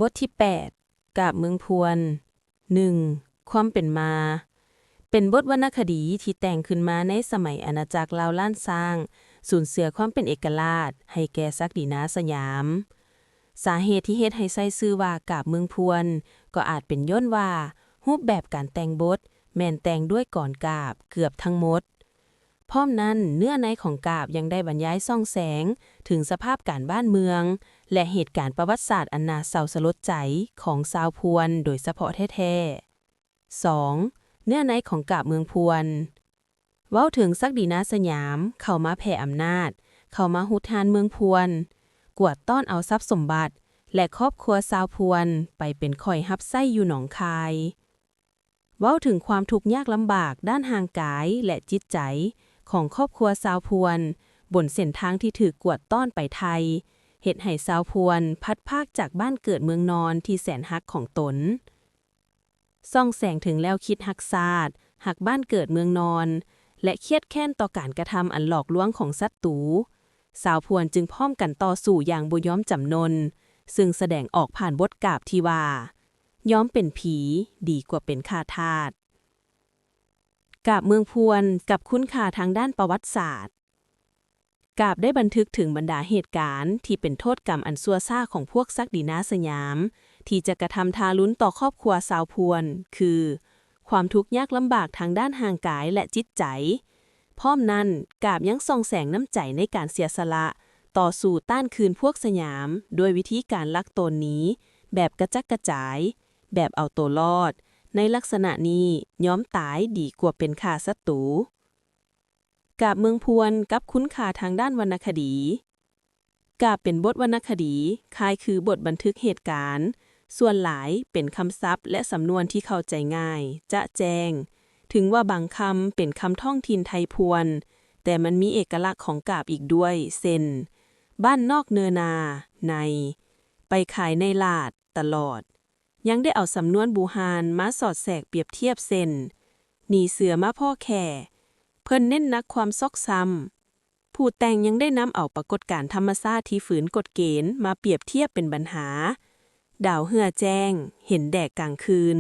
ບົດທີແປດ ກາບເມືອງພວນ. ໜຶ່ງ ຄວາມເປັນມາ. ເປັນບົດວັນນະຄະດີທີ່ແຕ່ງຂຶ້ນມາໃນສະໄໝອານາຈັກລາວລ້ານຊ້າງ, ສູນເສຍຄວາມເປັນເອກະລາດໃຫ້ແກ່ສັກດີນາສະຫຍາມ. ສາເຫດທີ່ເຮັດໃຫ້ໃຊ້ຊື່ວ່າກາບເມືອງພວນ ກໍອາດເປັນຍ້ອນວ່າ ຮູບແບບການແຕ່ງບົດແມ່ນແຕ່ງດ້ວຍກອນກາບເກືອບທັງໝົດ. ພ້ອມນັ້ນ, ເນື້ອໃນຂອງກາບຍັງໄດ້ບັນຍາຍສ່ອງແສງເຖິງສະພາບການບ້ານເມືອງ ແລະ ເຫດການປະຫວັດສາດອັນໜ້າເສົ້າສະຫຼົດໃຈຂອງຊາວພວນໂດຍສະເພາະແທ້ໆ. ສອງ ເນື້ອໃນຂອງກາບເມືອງພວນ. ເວົ້າເຖິງສັກດີນາສະຫຍາມເຂົ້າມາແຜ່ອຳນາດ, ເຂົ້າມາຮຸດຮານເມືອງພວນ, ກວາດຕ້ອນເອົາຊັບສົມບັດ ແລະ ຄອບຄົວຊາວພວນໄປເປັນຂ້ອຍຮັບໃຊ້ຢູ່ໜອງຄາຍ. ເວົ້າເຖິງຄວາມທຸກຍາກລຳບາກດ້ານຮ່າງກາຍ ແລະ ຈິດໃຈຂອງຄອບຄົວຊາວພວນ ບົນເສັ້ນທາງທີ່ຖືກກວາດຕ້ອນໄປໄທ, ເຮັດໃຫ້ຊາວພວນພັດພາກຈາກບ້ານເກີດເມືອງນອນທີ່ແສນຮັກຂອງຕົນ. ສ່ອງແສງເຖິງແນວຄິດຮັກຊາດ, ຮັກບ້ານເກີດເມືອງນອນ ແລະ ຄຽດແຄ້ນຕໍ່ການກະທຳອັນຫຼອກລວງຂອງສັດຕູ, ຊາວພວນຈຶ່ງພ້ອມກັນຕໍ່ສູ້ຢ່າງບໍ່ຍອມຈຳນົນ, ຊຶ່ງສະແດງອອກຜ່ານບົດກາບທີ່ວ່າ ຍອມເປັນຜີດີກວ່າເປັນຂ້າທາດ. ກາບເມືອງພວນກັບຄຸນຄ່າທາງດ້ານປະຫວັດສາດ. ກາບໄດ້ບັນທຶກເຖິງບັນດາເຫດການທີ່ເປັນໂທດກຳອັນຊົ່ວຊ້າຂອງພວກສັກດີນາສະຫຍາມ ທີ່ຈະກະທຳທາລຸນຕໍ່ຄອບຄົວຊາວພວນ ຄື ຄວາມທຸກຍາກລຳບາກທາງດ້ານຮ່າງກາຍ ແລະ ຈິດໃຈ. ພ້ອມນັ້ນ, ກາບຍັງສ່ອງແສງນ້ຳໃຈໃນການເສຍສະຫຼະຕໍ່ສູ້ຕ້ານຄືນພວກສະຫຍາມ ດ້ວຍວິທີການລັກໂຕນໜີແບບກະຈັດກະຈາຍ, ແບບເອົາໂຕລອດ, ໃນລັກສະນະນີ້ຍອມຕາຍດີກວ່າເປັນຂ້າສັດຕູ. ກາບເມືອງພວນກັບຄຸນຄ່າທາງດ້ານວັນນະຄະດີ. ກາບເປັນບົດວັນນະຄະດີ, ຄ້າຍຄືບົດບັນທຶກເຫດການ, ສ່ວນຫຼາຍເປັນຄຳສັບ ແລະ ສຳນວນທີ່ເຂົ້າໃຈງ່າຍ, ຈະແຈ້ງ. ເຖິງວ່າບາງຄຳເປັນຄຳທ້ອງຖິ່ນໄທພວນ, ແຕ່ມັນມີເອກະລັກຂອງກາບອີກດ້ວຍ, ເຊັ່ນ ບ້ານນອກເນີນາ, ໃນ, ໄປຂາຍໃນລາດ, ຕະຫຼອດ. ຍັງໄດ້ເອົາສຳນວນບູຮານມາສອດແຊກປຽບທຽບ ເຊັ່ນ ໜີເສືອມາພໍ້ແຂ້, ເພິ່ນເນັ້ນໜັກຄວາມຊອກຊ້ຳ. ຜູ້ແຕ່ງຍັງໄດ້ນຳເອົາປາກົດການທຳມະຊາດທີ່ຝືນກົດເກນມາປຽບທຽບເປັນບັນຫາ, ດາວເຮືອແຈ້ງ, ເຫັນແດກກາງຄືນ.